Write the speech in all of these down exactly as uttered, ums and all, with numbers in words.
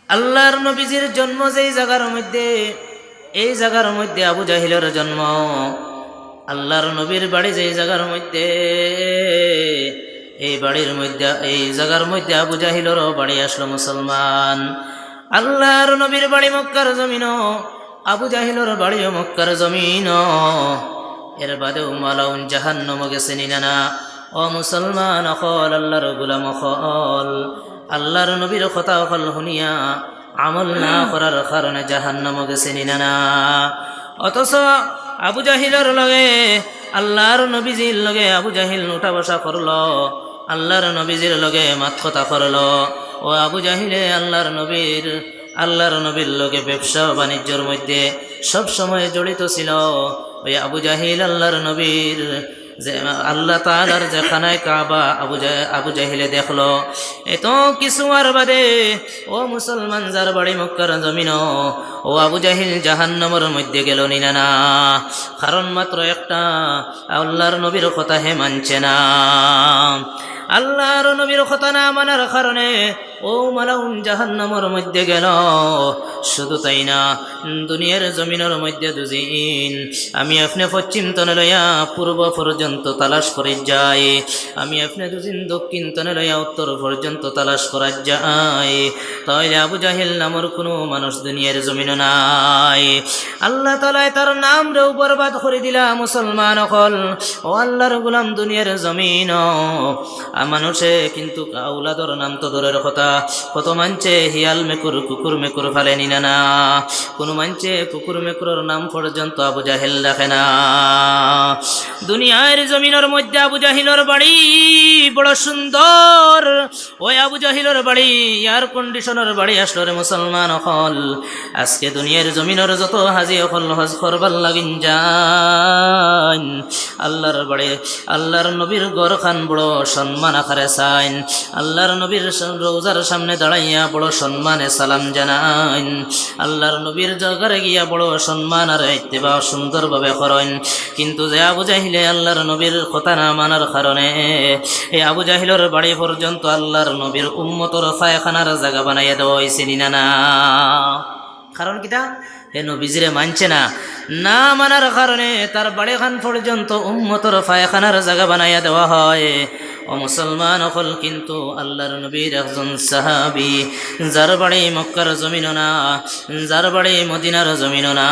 আল্লাহর নবীজির জন্ম যেই জাগার মধ্যে, এই জাগার মধ্যে আবু জাহিলর জন্ম। আল্লাহর নবীর বাড়ি যেই জাগার মধ্যে, এই বাড়ির মধ্যে, এই জাগার মধ্যে আবু জাহিলরও বাড়ি আসলো মুসলমান। আল্লাহর নবীর বাড়ি মক্কার জমিনো, আবু জাহিলর বাড়িও মক্কার জমিনো। এর বাদেও মালাউন জাহান্নামো গেছে নি না না? ও মুসলমান অকল, আল্লাহর গোলাম অকল, আল্লাহর নবীর কথা অকল হুনিয়া আমল না করার কারণে জাহান্নামো গেছে নি না না? অথচ আবু জাহিলর লগে, আল্লাহর নবীজির লগে আবু জাহিল উঠা বসা করলো, আল্লাহর নবীজির লগে মাত কথা করলো। ও আবু জাহিলে আল্লাহর নবীর, আল্লাহর নবীর লগে ব্যবসা বাণিজ্যর মধ্যে সব সময় জড়িত ছিল। ওই আবু জাহিল আল্লাহর নবীর যে, আল্লাহ তাআলার যে খানায় কাবা আবু জা-, আবু জাহিলে দেখলো, এত কিছু আর বাদে, ও মুসলমান, যার বাড়ি মক্কার জমিনো, ও আবু জাহিল জাহান্নামর মধ্যে গেল নি না না? কারণ মাত্র একটা, আল্লাহর নবীর কথা হে মানছে না। আল্লাহর নবীর কথা না মানার কারণে ও মালাউন জাহান্নামর মধ্যে গেল। শুধু তাই না, দুনিয়ার জমিনর মধ্যে দুজিন আমি আপনে পশ্চিম তনে লইয়া পূর্ব পর্যন্ত তালাশ করি যাই, আমি আপনে দুজিন দক্ষিণ তনে লইয়া উত্তর পর্যন্ত তালাশ করা যাই, তাইলে আবু জাহিল নামর কোনো মানুষ দুনিয়ার জমিনো নাই। আল্লাহ তাআলায় তার নামরেও বরবাদ করি দিলা মুসলমান অকল। ও আল্লাহর গোলাম, দুনিয়ার জমিনো আ, মানুষে কিন্তু আউলাদর নাম তো দূরের কথা, কত মানষে হিয়াল মেকুর, কুকুর মেকুর ফালে নি না না? কোনো মানষে কুকুর মেকুরর নাম পর্যন্ত আবু জাহেল রাখে না। দুনিয়ার জমিনর মধ্যে আবু জাহিলর বাড়ি বড় সুন্দর, ওই আবু জাহিলর বাড়ি এয়ার কন্ডিশনর বাড়ি আসলো রে মুসলমান অকল। আজকে দুনিয়ার জমিনর যত হাজি অকল হজ করবার লাগিন যাইন, আল্লাহর বাড়ি, আল্লাহর নবীর ঘর খান বড় সম্মান আকারে চাইন, আল্লাহর নবীর স-, রওজার সামনে দাঁড়াইয়া বড় সম্মানে সালাম জানাইন, আল্লাহর নবীর জাগারে গিয়া বড় সম্মান আর ইত্তেবা সুন্দরভাবে করইন। কিন্তু যে আবু জাহিলে আল্লাহর নবীর কথা না মানার কারণে এই আবু জাহিলর বাড়ি পর্যন্ত আল্লাহর নবীর উম্মতর পায়খানার জাগা বানাইয়া দেওয়া অইছে নি না না? কারণ কিতা? হে নবীজিরে মানছে না, না মানার কারণে তার বাড়িখান পর্যন্ত উম্মতর পায়খানার জাগা বানাইয়া দেওয়া হয়। ও মুসলমান অকল, কিন্তু আল্লাহর নবীর একজন সাহাবী, যার বাড়ি মক্কার জমিনো না, যার বাড়ি মদিনার জমিনো না,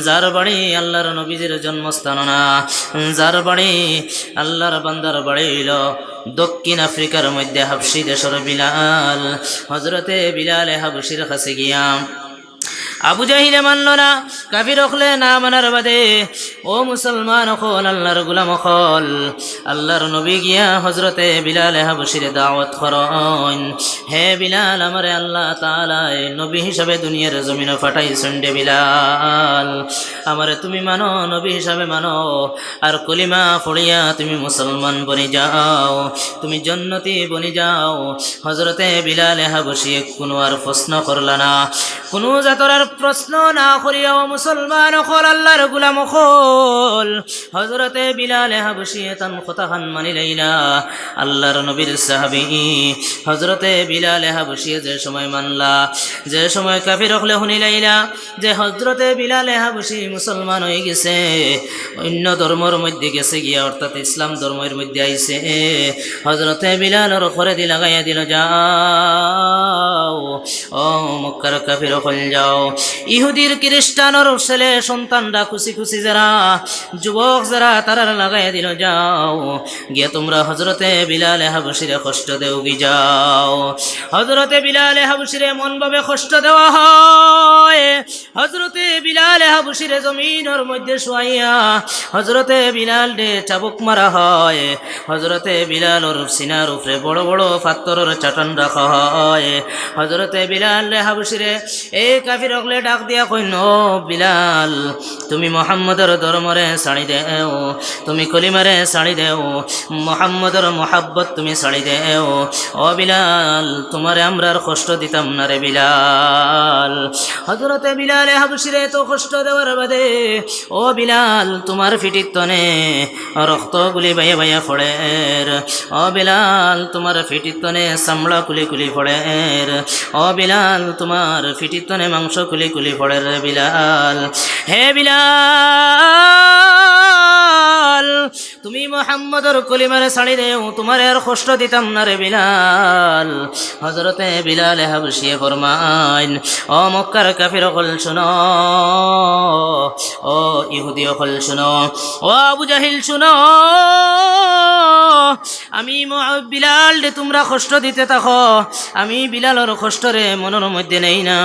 যার বাড়ি আল্লাহর নবীজির জন্মস্থান না, যার বাড়ি আল্লাহর বান্দার বাড়ি অইল দক্ষিণ আফ্রিকার মধ্যে হাবশি দেশর বিলাল, হজরতে বিলালে হাবশির কাছে গিয়া আবু জাহিলে মানল না, কাফির অকলে না মানার বাদে, ও মুসলমান অকল, আল্লাহর গোলাম অকল, আল্লাহর নবী গিয়া হজরতে বিলালে হাবশিরে দাওয়াত করইন, হে বিলাল, আমারে আল্লাহ তাআলায় নবী হিসাবে দুনিয়ার জমিনো পাঠাইছইন রে বিলাল, আমারে তুমি মানো, নবী হিসাবে মানো, আর কলিমা পড়িয়া তুমি মুসলমান বনি যাও, তুমি জন্নতি বনি যাও। হজরতে বিলালে হাবশিয়ে কোনো আর প্রশ্ন করলা না, কোনো জাতর আর প্রশ্ন না করিয়া, ও মুসলমান অকল, আল্লাহর গোলাম অকল, হজরতে বিলালে হাবশিয়ে তান কথাখান মানি লাইলা। আল্লাহর নবীর সাহাবী হজরতে বিলালে হাবশিয়ে যে সময় মানলা, যে সময় কাফির অকলে হুনি লাইলা যে হজরতে বিলালে হাবশি মুসলমান অইগেছে, অইন্য ধর্মর মধ্যে গেছে গিয়া, অর্থাৎ ইসলাম ধর্মর মধ্যে আইছে, হজরতে বিলালর খরেদি লাগাইয়া দিল, যাও, ও মক্কার কাফির অকল, যাও। ইহুদির খ্রিস্টানর ছেলে সন্তানরা খুশি খুশি যারা, যুবক যারা, তারার লাগাইয়া দিল, যাও, গিয়া তুমরা হজরতে বিলালে হাবশিরে কষ্ট দেওগি, যাও। হজরতে বিলালে হাবশিরে এমনভাবে কষ্ট দেওয়া হয়, হজরতে বিলালে হাবশিরে জমিনর মধ্যে শুয়াইয়া হজরতে বিলালরে চাবুক মারা হয়। হজরতে বিলালর সিনার উপরে বড় বড় পাথরর চাটান রাখা হয়। হজরতে বিলালে হাবশিরে এই কাফির বলে ডাক দিয়া কইন, "ও বিলাল, তুমি মোহাম্মদর ধর্মরে ছাড়ি দেও, তুমি কলিমারে ছাড়ি দেও, মোহাম্মদর মোহাব্বত তুমি ছাড়ি দেও। ও বিলাল, তুমারে আমরার কষ্ট দিতাম না রে বিলাল।" হযরতে বিলালে হাবশিরে এত কষ্ট দেওয়ার বাদে, ও বিলাল, তুমার ফিটির তনে রক্ত গুলি বাইয়া বাইয়া পড়ের। ও বিলাল, তুমার ফিটির তনে চামড়া কুলি কুলি পড়ের। ও বিলাল, তুমার ফিটির তনে মাংস কুলি কুলি পড়ের রে বিলাল। হে বিলাল, তুমি মোহাম্মদর কলিমারে ছাড়ি দেও, তুমারে আর কষ্ট দিতাম না রে বিলাল। হযরতে বিলালে হাবশিয়ে ফরমাইন, ও মক্কার কাফির অকল শুনো, ও ইহুদি অকল শুনো, ও আবু জাহিল শুনো, আমি ম-, বিলালরে তুমরা কষ্ট দিতে থাকো, আমি বিলালর কষ্টরে মনর মধ্যে নেই না।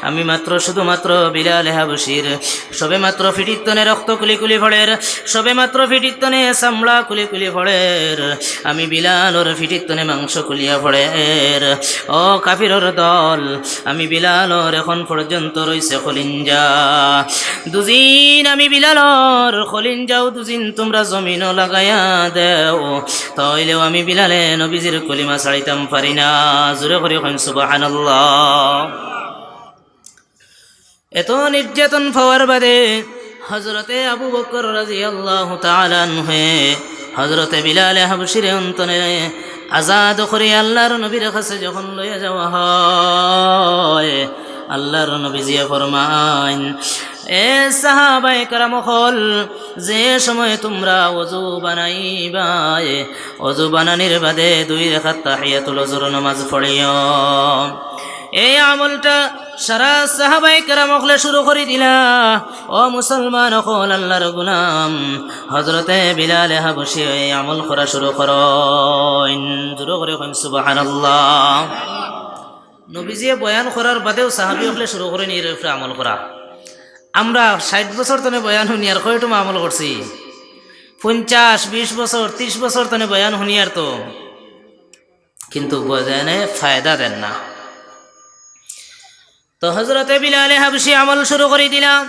আমি মাত্র, শুধুমাত্র বিলালে হাবশির সবে মাত্র ফিটির তনে রক্ত কুলি কুলি পড়ের, সবে মাত্র ফিটির তনে চামড়া কুলি কুলি পড়ের, আমি বিলালর ফিটির তনে মাংস কুলিয়া পড়ের। ও কাফিরর দল, আমি বিলালর এখন পর্যন্ত রইছে খলিঞ্জা। দুদিন আমি বিলালর খলিঞ্জাও দুদিন তুমরা জমিনো লাগাইয়া দেও, তাইলেও আমি বিলালে নবীজির কলিমা ছাড়িতাম পারি না। জোরে করি কইন সুবহানাল্লাহ। এত নির্যাতন পাওয়ার বাদে হযরতে আবু বকর রাদিয়াল্লাহু তাআলা আনহুয়ে হযরতে বিলালে হাবশিরে অন্তনে আজাদ করি আল্লাহর নবীর কাছে যখন লইয়া যাওয়া হয়, আল্লাহর নবীজিয়ে ফরমাইন, এ সাহাবায়ে কেরাম অকল, যে সময় তুমরা অজু বানাইবায়, অজু বানানির বাদে দুই রাকাত তাহিয়াতুল অজুর নামাজ পড়িও। এই আমলটা সারা সাহাবায়ে কেরাম অকলে শুরু করি দিলা। ও মুসলমান অকল, আল্লাহর গোলাম, হযরতে বিলালে হাবশি এই আমল করা শুরু করইন। জোরে করি কইন সুবহানাল্লাহ। নবীজিয়ে বয়ান করার বাদেও সাহাবী অকলে শুরু করইন এর উপরে আমল করা। আমরা ষাইট বছর তনে বয়ান হুনিয়ার কয়টুমা আমল করছি? পঞ্চাশ, বিশ বছর, ত্রিশ বছর তনে বয়ান হুনিয়ার তো, কিন্তু বয়ানে ফায়দা দেন না। তো হযরতে বিলালে হাবশি আমল শুরু করি দিলা।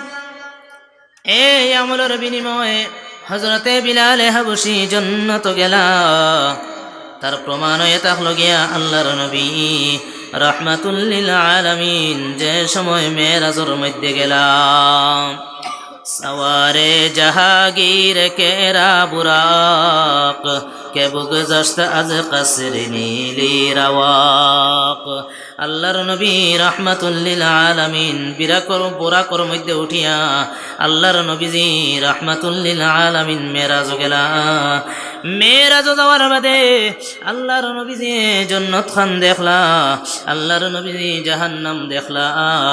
এই আমলর বিনিময়ে হযরতে বিলালে হাবশি জন্নত গেলা। তার প্রমাণ হয়ে থাকলো গিয়া আল্লাহর নবী রাহমাতুল লিল আলামিন যে সময় মেরাজর মধ্যে গেলা। سوار جهانگیر کرا براق، که بگذشت از قصر نیلی رواق। আল্লাহর নবী রাহমাতুল লিল আলামিন বিরাকর, বুরাকর মধ্যে উঠিয়া আল্লাহর নবীজি রাহমাতুল লিল আলামিন মেরাজো গেলা। মেরাজো যাওয়ার বাদে আল্লাহর নবীজি জন্নত খান দেখলা, আল্লাহর নবীজি জাহান্নাম দেখলা।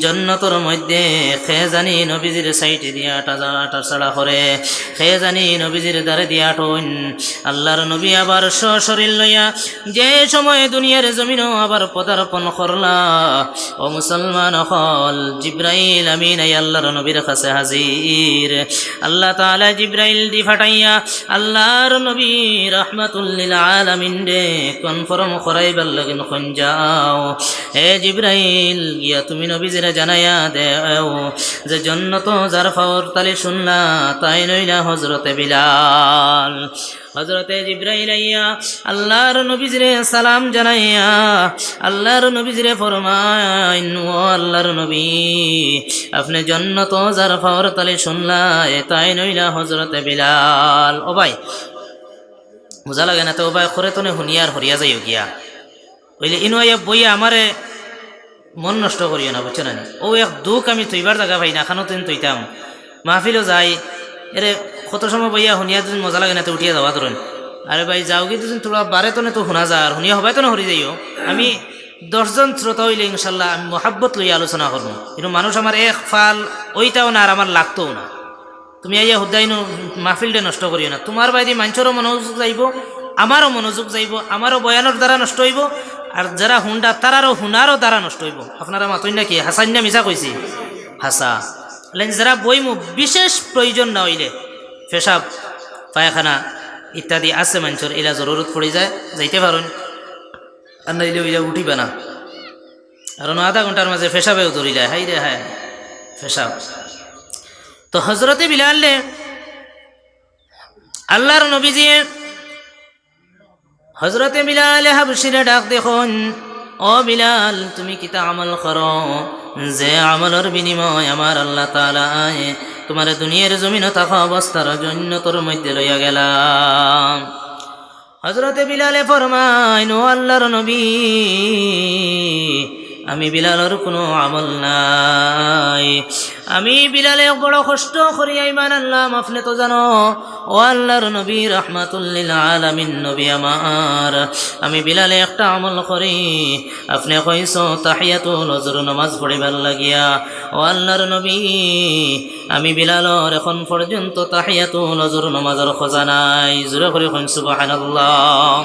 জন্নতর মধ্যে কে জানি নবীজির সাইডে দিয়া আটা-, আটাছাড়া করে, কে জানি নবীজির দ্বারে দিয়া আটইন। আল্লাহর নবী আবার সশরীর লইয়া যে সময় দুনিয়ার জমিনো আবার পদার্পণ করলা, ও মুসলমান অকল, জিব্রাইল আমিন আই আল্লাহর নবীর কাছে হাজির। আল্লাহ তাআলা জিব্রাইল দি ফাটাইয়া আল্লাহর নবী রাহমাতুল লিল আলামিনরে কনফার্ম করাইবার লাগিন কইন যাও, হে জিব্রাইল, গিয়া তুমি নবীজিরে জানাইয়া দেও যে জন্নত যার পাওর তালি শুনলা, তাইন অইলা হযরতে বিলাল। হযরতে জিব্রাইল আইয়া আল্লাহর নবীজিরে সালাম জানাইয়া আল্লাহর নবীজিরে ফরমাইন, ও আল্লাহর নবী, আপনে জন্নত যার পাওর তালি শুনলা, তাইন অইলা হযরতে বিলাল। ও ভাই, বুঝা লাগে না তো, ও ভাই, করে তনে হুনিয়ার হরিয়া যাইও গিয়া। অইলে ইনো আইয়া বইয়া আমারে মন নষ্ট করিও না, বুঝছো না নি? ও এক দুখ আমি থইবার জাগা পাই না, খানো তুই থইতাম। মাহফিলো যাই, এরে কত সময় বইয়া হুনিয়া দুদিন মজা লাগে না, তো উঠিয়া যাওয়া ধরুন। আরে ভাই, যাওগি দুদিন তোরা বারে তনে তো হুনা যা, আর হুনিয়া হবায় তনে হরি যাইও। আমি দশজন শ্রোতা অইলে ইনশাল্লাহ আমি মহাব্বত লইয়া আলোচনা করবো। কিন্তু মানুষ আমার এক ফাল ওইটাও না, আর আমার লাগতোও না। তুমি আইয়া হুদ্দাইনো মাহফিলটা নষ্ট করিও না। তোমার বায়দি মানষরও মনোযোগ যাইবো, আমারও মনোযোগ যাইবো, আমারও বয়ানর দ্বারা নষ্ট অইবো, আর যারা হুনরা তারারও হুনারও দ্বারা নষ্ট অইবো। আপনারা মাতইন নাকি? হাছাইন না মিছা কইছি? হাছা। লাইন যারা বইমু বিশেষ প্রয়োজন না অইলে, পেশাব, পায়খানা ইত্যাদি আছে মানষর, ইলা জরুরত পড়ি যায়, যাইতে পারইন। আর নাইলে অইলা উঠিবা না। কারণ আধা ঘন্টার মাঝে পেশাবেও ধরিলায়, হায় রে হায়, পেশাব। তো হজরতে বিলালে, আল্লাহর নবীজিয়ে, হজরতে বিলালে হাবশিরে ডাক দেখইন, "ও বিলাল, তুমি কিতা আমল করো, যে আমলর বিনিময়ে আমার আল্লাহ তাআলায় তুমারে দুনিয়ার জমিনো থাকা অবস্থার জন্নতর মধ্যে লইয়া গেলা?" হজরতে বিলালে ফরমাইন, "ও আল্লাহর নবী, আমি বিলালর কুনু আমল নাই। আমি বিলালে বড় কষ্ট করিয়া ইমান আনলাম, আপনে তো জানো।" ও আল্লাহর নবী, রাহমাতুল লিল আলামিন নবী আমার, আমি বিলালে একটা আমল করি। আপনে কইছো তাহিয়াতুল হজুর নামাজ পড়িবার লাগিয়া। ও আল্লাহর নবী, আমি বিলালর এখন পর্যন্ত তাহিয়াতুল হজুর নামাজর খোঁজা নাই। জোরে করি কইন সুবহানাল্লাহ।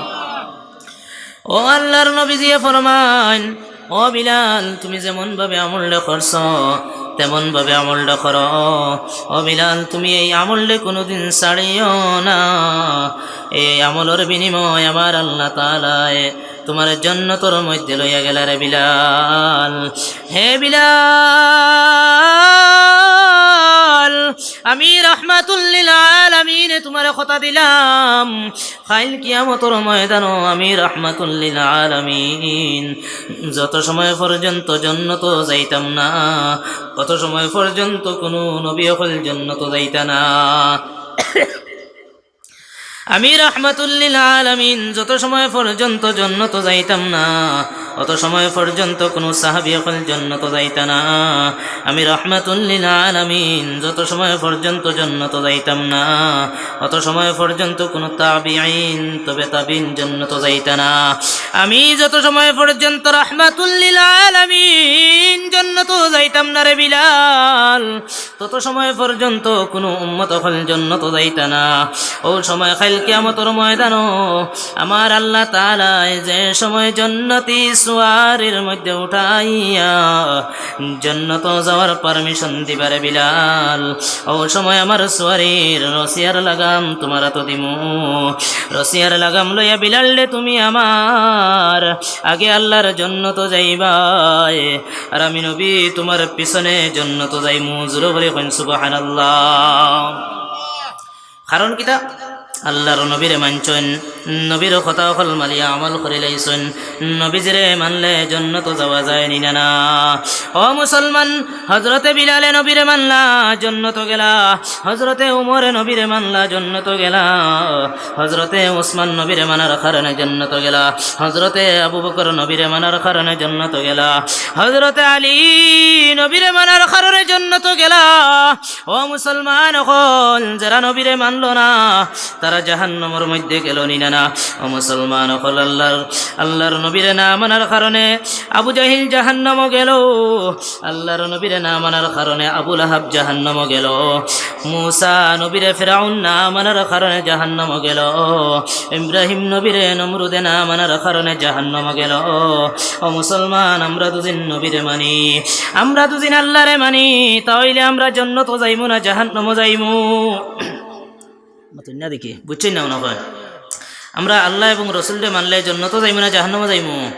ও আল্লাহর নবীজিয়ে ফরমাইন, "ও বিলাল, তুমি যেমন ভাবে আমলটা করছো, তেমন ভাবে আমলটা করো। ও বিলাল, তুমি এই আমলটা কোনোদিন ছাড়িও না। এই আমলর বিনিময়ে আমার আল্লাহ তাআলায় তুমারে জন্নতর মধ্যে লইয়া গেলা রে বিলাল। হে বিলাল, আমি রাহমাতুল লিল আলামিনে তুমারে কথা দিলাম, কাইল কিয়ামতর ময়দানো আমি রাহমাতুল লিল আলামিন যত সময় পর্যন্ত জন্নতো যাইতাম না, অত সময় পর্যন্ত কুনু নবী অকল জন্নতো যাইতা না। আমি রাহমাতুল লিল আলামিন যত সময় পর্যন্ত জন্নতো যাইতাম না, অত সময় পর্যন্ত কুনু সাহাবী অকল জন্নতো যাইতা না। আমি রাহমাতুল লিল আলামিন যত সময় পর্যন্ত জন্নতো যাইতাম না, অত সময় পর্যন্ত কুনু তাবিঈন, তবে তাবিন জন্নতো যাইতা না। আমি যত সময় পর্যন্ত রাহমাতুল লিল আলামিন জন্নতো যাইতাম না রে বিলাল, তত সময় পর্যন্ত কুনু উম্মত অকল জন্নতো যাইতা না। ও সময় কাইল কিয়ামতর ময়দানো আমার আল্লাহ তাআলায় যে সময় জন্নতি সুয়ারির মধ্যে উঠাইয়া জন্নতো যাওয়ার পারমিশন দিবা রে বিলাল, ও সময় আমার সুয়ারির রশি আর লাগাম তুমার আতো দিমু। রশি আর লাগাম লইয়া বিলাল রে তুমি আমার আগে আল্লাহর জন্নতো যাইবায়, আর আমি নবী তুমার পিছনে জন্নতো যাইমু। জোরে করি কইন সুবহানাল্লাহ। কারণ কিতা? আল্লাহর নবীরে মানছইন, নবীর কথা অকল মানিয়া আমল করিলাইছইন। নবীজিরে মানলে জন্নতো যাওয়া যায় নি না না? ও মুসলমান, হজরতে বিলালে নবীরে মানলা, জন্নতো গেলা। হজরতে উমরে নবীরে মানলা, জন্নতো গেলা। হজরতে উসমান নবীরে মানার কারণে জন্নতো গেলা। হজরতে আবু বকর নবীরে মানার কারণে জন্নতো গেলা। হজরতে আলী নবীরে মানার কারণে জন্নতো গেলা। ও মুসলমান অকল, যারা নবীরে মানলো না, তারা জাহান্নামর মধ্যে গেলো নি না না? ও মুসলমান অকল, আল্লাহর, আল্লাহর নবীরে না মানার কারণে আবু জাহিল জাহান্নামো গেলো। আল্লাহর নবীরে না মানার কারণে আবু লাহাব জাহান্নামো গেলো। মুসা নবীরে ফেরাউন না মানার কারণে জাহান্নামো গেলো। ইব্রাহিম নবীরে নমরুদে না মানার কারণে জাহান্নামো গেলো। ও মুসলমান, আমরা দুদিন নবীরে মানি, আমরা দুদিন আল্লাহরে মানি, তা অইলে আমরা জন্নতো যাইমু না জাহান্নামো যাইমু? মাতইন না দেখি, বুঝছইন না মনে হয়? আমরা আল্লাহ এবং রসুলরে মানলে জন্নতো যাইমু না জাহান্নামো যাইমু?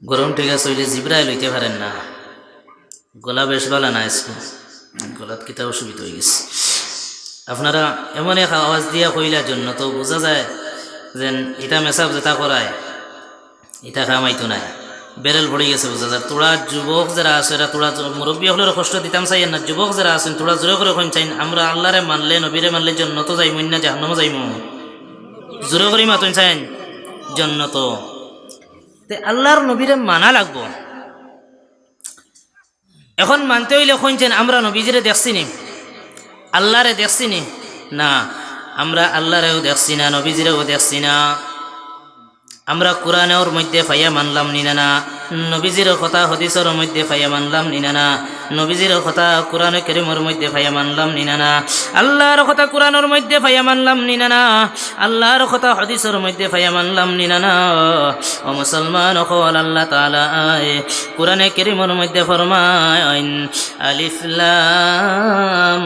গরম ঠিক আছে অইলে জিব্রাইল অইতে পারেন না। গলা বেশ ভালা না আজকে, গলাত কিতা অসুবিধা অই গেছে। আপনারা এমন এক আওয়াজ দিয়া কইলা জন্নতো, বুঝা যায় যেন ইতা মেসাব যেতা করায়, ইতা কাম আইতো নায়। বেরেল পড়ি গেছে বুঝা যায়। তোরা যুবক যারা আছো, এরা তোরা যু-, মুরব্বি অকলরে কষ্ট দিতাম চাইয়েন না, যুবক যারা আছইন, তোরা জোরে করি কইন চাইন, আমরা আল্লাহরে মানলে, নবীরে মানলে জন্নতো যাইমু না জাহান্নামো যাইমু? জোরে করি মাতইন চাইন, জন্নতো। তে আল্লাহর নবীরে মানা লাগবো। এখন মানতে অইলে কইন চাইন, আমরা নবীজিরে দেখছি নি, আল্লাহরে দেখছি নি? না, আমরা আল্লাহরেও দেখছি না, নবীজিরেও দেখছি না। আমরা কোরআনর মধ্যে পাইয়া মানলাম নি না না? নবীজির কথা হাদিসর মধ্যে পাইয়া মানলাম নি না না? নবীজির কথা কোরআনে কারীমর মধ্যে পাইয়া মানলাম নি না না? আল্লাহর কথা কোরআনর মধ্যে পাইয়া মানলাম নি না না? আল্লাহর কথা হাদিসর মধ্যে পাইয়া মানলাম নি না না? ও মুসলমান অকল, আল্লাহ তাআলায় কোরআনে কারীমর মধ্যে ফরমাইন, আলিফ লাম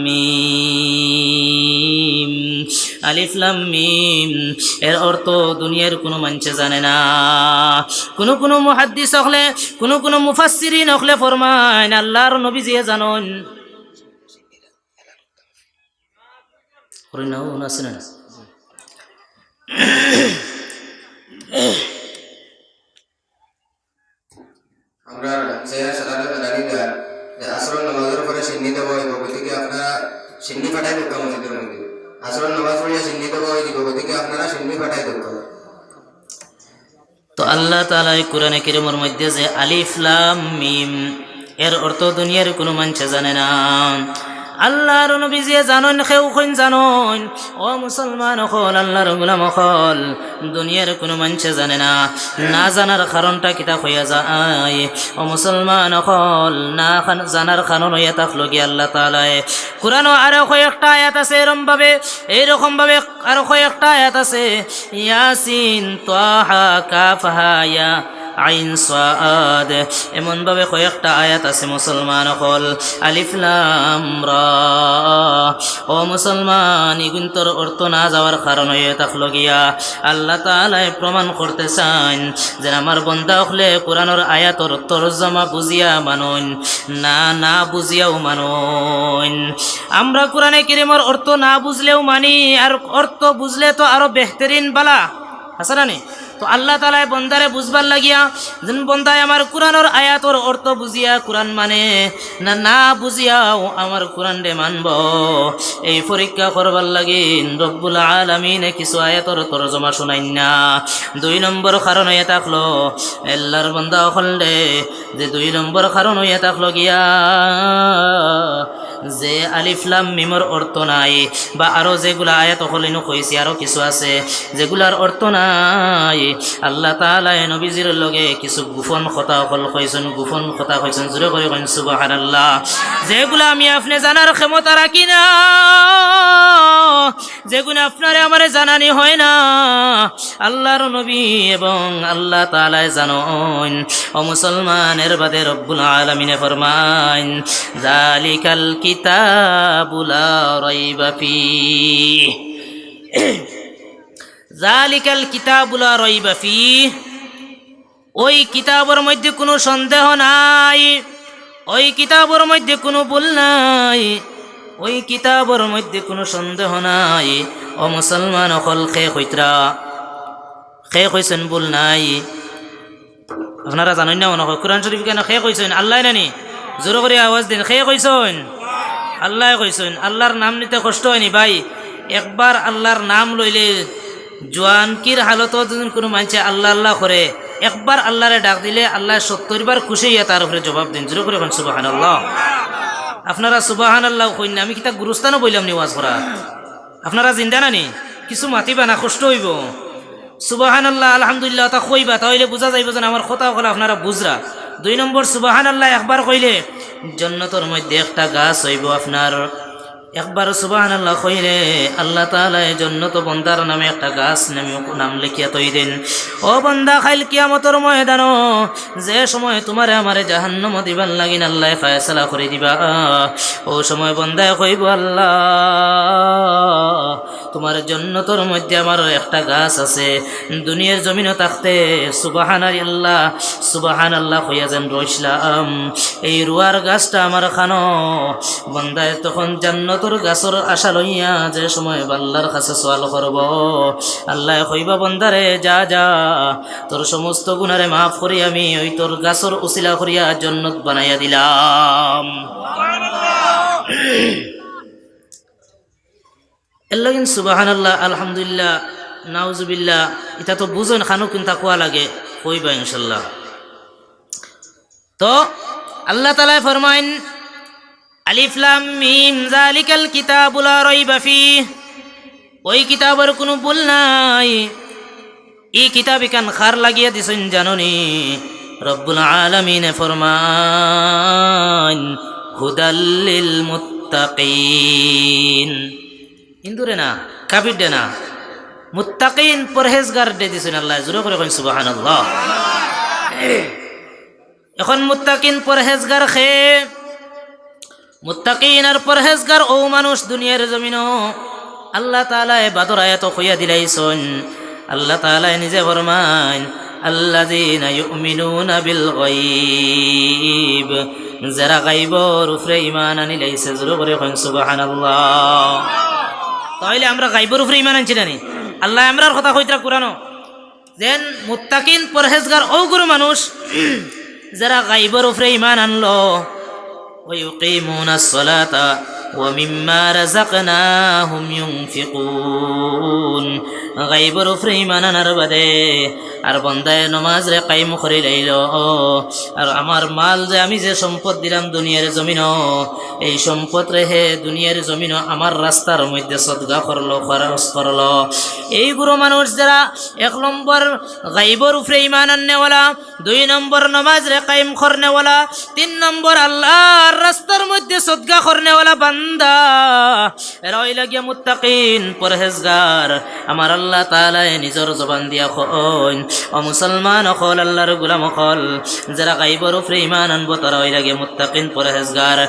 মিম। আলিফ লাম মিম, এর অর্থ দুনিয়ার কুনু মানষে জানে না। কুনু কুনু মুহাদ্দিস অকলে, কুনু কুনু মুফাসসিরিন অকলে ফরমাইন, আল্লার নবীজিয়ে জানইন। করি না, ও না, শুনে না। আমরা যে সালাতে বেলালি দেয়, যে আসরর নামাজর পরে সিন্নি দেওয়া অইবো, গতিকে আপনারা সিন্নি ফাটাই দেউক্কা মসজিদর মধ্যে। আসরর নামাজ পড়িয়া সিন্নি দেওয়া অইবো, গতিকে আপনারা সিন্নি ফাটাই দেউক্কা। তো আল্লাহ তাআলায় কুরআনে কারীমর মধ্যে যে আলিফ লাম মিম, এর অর্থ দুনিয়ার কুনু মানষে জানে না। আল্লার নবীজিয়ে জানইন, কেউ কইন জানইন। ও মুসলমান অকল, আল্লার গোলাম অকল, দুনিয়ার কুনু মানষে জানে না। না জানার কারণটা কিতা কইয়া যায়? ও মুসলমান অকল, না খান-, জানার কারণ অইয়া থাকলো গিয়া আল্লাহ তাআলায় কুরআনো আরো কয়েকটা আয়াত আছে এরম ভাবে, এইরকম ভাবে আরো কয়েকটা আয়াত আছে, ইয়াসিন, তাহা, কাফ, হা, ইয়া, আইন, সাদ। এমন ভাবে কয়েকটা আয়াত আছে মুসলমান অকল, আলিফ লাম রা। ও মুসলমান, ইগুইন্তর অর্থ না যাওয়ার কারণ অইয়া থাকলো গিয়া আল্লাহ তাআলায় প্রমাণ করতে চাইন যে আমার বন্দা অকলে কুরআনর আয়াতর তর্জমা বুঝিয়া মানইন, না, না বুঝিয়াও মানইন। আমরা কুরআনে কারীমর অর্থ না বুঝলেও মানি, আর অর্থ বুঝলে তো আরো বেহতরিন বালা। আছে না নি? তো আল্লাহ তাআলায় বন্দারে বুঝবার লাগিয়া, যেন বন্দায় আমার কুরআনর আয়াতর অর্থ বুঝিয়া কুরআন মানে, না, না বুঝিয়াও আমার কুরআনরে মানবো, এই পরীক্ষা করবার লাগি রব্বুল আলামিনে কিছু আয়াতর তর্জমা শুনাইন না। দুই নম্বর কারণ অইয়া থাকলো, আল্লার বন্দা অকলরে, যে দুই নম্বর কারণ অইয়া থাকলো গিয়া, যে আলিফ লাম মিমর অর্থ নাই, বা আরো যেগুলা আয়াত অকল ইনো কইছি, আরো কিছু আছে যেগুলার অর্থ নাই। আল্লাহ তাআলায় নবীজির লগে কিছু গোপন কথা অকল কইছইন, গোপন কথা কইছইন। জোরে করি কইন সুবহানাল্লাহ। যেগুলা আমি আপনে জানার ক্ষমতা রাখি না, যেগুলা আপনারে আমারে জানানি হয় না, আল্লার নবী এবং আল্লাহ তাআলায় জানইন। ও মুসলমান, এর বাদে রব্বুল আলামিনে ফরমাইন, "যালিকাল কিতাবু লা রাইবা ফিহ।" "যালিকাল কিতাবু লা রাইবা ফিহ।" ওই কিতাবর মধ্যে কুনু সন্দেহ নাই, ওই কিতাবর মধ্যে কুনু ভুল নাই, ওই কিতাবর মধ্যে কুনু সন্দেহ নাই। ও মুসলমান অকল, কে কইতরা? কে কইছইন ভুল নাই? আপনারা জানইন না মনো কয়, কুরআন শরীফ কেনে কে কইছইন? আল্লায় নানি? জোরে করি আওয়াজ দিন, কে কইছইন? আল্লায় কইছইন। আল্লার নাম নিতে কষ্ট অয়নি ভাই? একবার আল্লার নাম লইলে জোয়ানকির হালতো যুদি কুনু মানষে আল্লাহ আল্লাহ করে, একবার আল্লারে ডাক দিলে আল্লায় সত্তইর বার খুশি অইয়া তার উপরে জবাব দেইন। জোরে করি কইন সুবহানাল্লাহ। আপনারা সুবহানাল্লাহ কইন না, আমি কিতা গুরুস্থানো বইলাম নি ওয়াজ করাত? আপনারা জিন্দা নানি? কিছু মাতিবা না, কষ্ট অইবো। সুবহানাল্লাহ, আলহামদুলিল্লাহ, অতা কইবা, তা অইলে বুঝা যাইবো যেন আমার কথা অকল আপনারা বুঝরা। দুই নম্বর, সুবহানাল্লাহ একবার কইলে জন্নতর মধ্যে একটা গাছ অইবো আপনার। একবার সুবহানাল্লাহ কইলে আল্লাহ তাআলায় জন্নতো বন্দার নামে একটা গাছ নামে নাম লেখিয়া থই দেইন। ও বন্দা, কাইল কিয়ামতর ময়দানো যে সময় তুমারে আমারে জাহান্নামো দিবার লাগিন আল্লায় ফয়সালা করি দিবা, অউ সময় বন্দায় কইবো, "আল্লাহ, তুমার জন্নতর মধ্যে আমার একটা গাছ আছে, দুনিয়ার জমিনো থাকতে সুবহানাল্লাহ, সুবহানাল্লাহ কইয়া যেন রইছলাম, এই রুয়ার গাছটা আমার খানো।" বন্দায় তখন জন্নতর গাছর আশা লইয়া যে সময় আল্লার কাছে সওয়াল করবো, আল্লায় কইবা, "বন্দারে, যা, যা, তোর সমস্ত গুনারে মাফ করি আমি অউ তোর গাছর উসিলা করিয়া জন্নত বানাইয়া দিলাম।" এর লাগিন সুবহানাল্লাহ, আলহামদুলিল্লাহ, নাউজুবিল্লাহ, ইতা তো বুঝইন, খানো কুনতা কওয়া লাগে, কইবা ইনশাআল্লাহ। তো আল্লাহ তাআলায় ফরমাইন, "আলিফ লাম মিম, যালিকাল কিতাবু লা রাইবা ফিহ।" ওই কিতাবর কুনু ভুল নাই। ই কিতাব ইখান কার লাগিয়া দিছইন জানো নি? রব্বুল আলামিনে ফরমাইন, "হুদাল লিল মুত্তাকিন।" হিন্দুরে না, কাফিররে না, মুত্তাকিন পরহেজগাররে দিছইন আল্লায়। জোরে করি কইন সুবহানাল্লাহ। এখন মুত্তাকিন পরহেজগার কে? মুত্তাকিন আর পরহেজগার অউ মানুষ দুনিয়ার জমিনো আল্লাহ তাআলায় বাদর আয়াতো কইয়া দিলাইছইন, আল্লাহ তাআলায় নিজে ফরমাইন, "আল্লাযীনা ইউমিনুনা বিল গায়ব", যেরা গাইবর উপরে ঈমান আনিলাইছে, জোরে করি কইন সুবহানাল্লাহ। তাইলে আমরা গাইবর উপরে ঈমান আনছি না নি? আল্লায় আমরার কথা কইতরা কুরআনো, যেন মুত্তাকিন পরহেজগার অউ গুরু মানুষ, যেরা গাইবর উপরে ঈমান আনলো, "ওয়া ইউকিমুনাস সালাতা ওয়া মিম্মা রাযাকনাহুম ইউনফিকুন।" গাইবর উপরে ঈমান আনার বাদে আর বন্দায় নমাজরে কায়েম করিলাইলো, আর আমার মাল যে আমি যে সম্পদ দিলাম দুনিয়ার জমিনো, এই সম্পদরে হে দুনিয়ার জমিনো আমার রাস্তার মধ্যে সদকা করলো, খরচ করলো। এই গুরু মানুষ যেরা এক নম্বর গাইবর উপরে ঈমান আননেওয়ালা, দুই নম্বর নমাজরে কায়েম করনেওয়ালা, তিন নম্বর আল্লাহর রাস্তার মধ্যে সদকা করনেওয়ালা বান্দা, এরা অইলা গিয়া মুত্তাকিন, পরহেজগার। আমার আল্লাহ তাআলায় নিজর জবান দিয়া কইন, "ও মুসলমান অকল, আল্লাহর গোলাম অকল, যেরা গাইবর উপরে ঈমান আনবো, তারা অইলা গিয়া মুত্তাকিন, পরহেজগার।"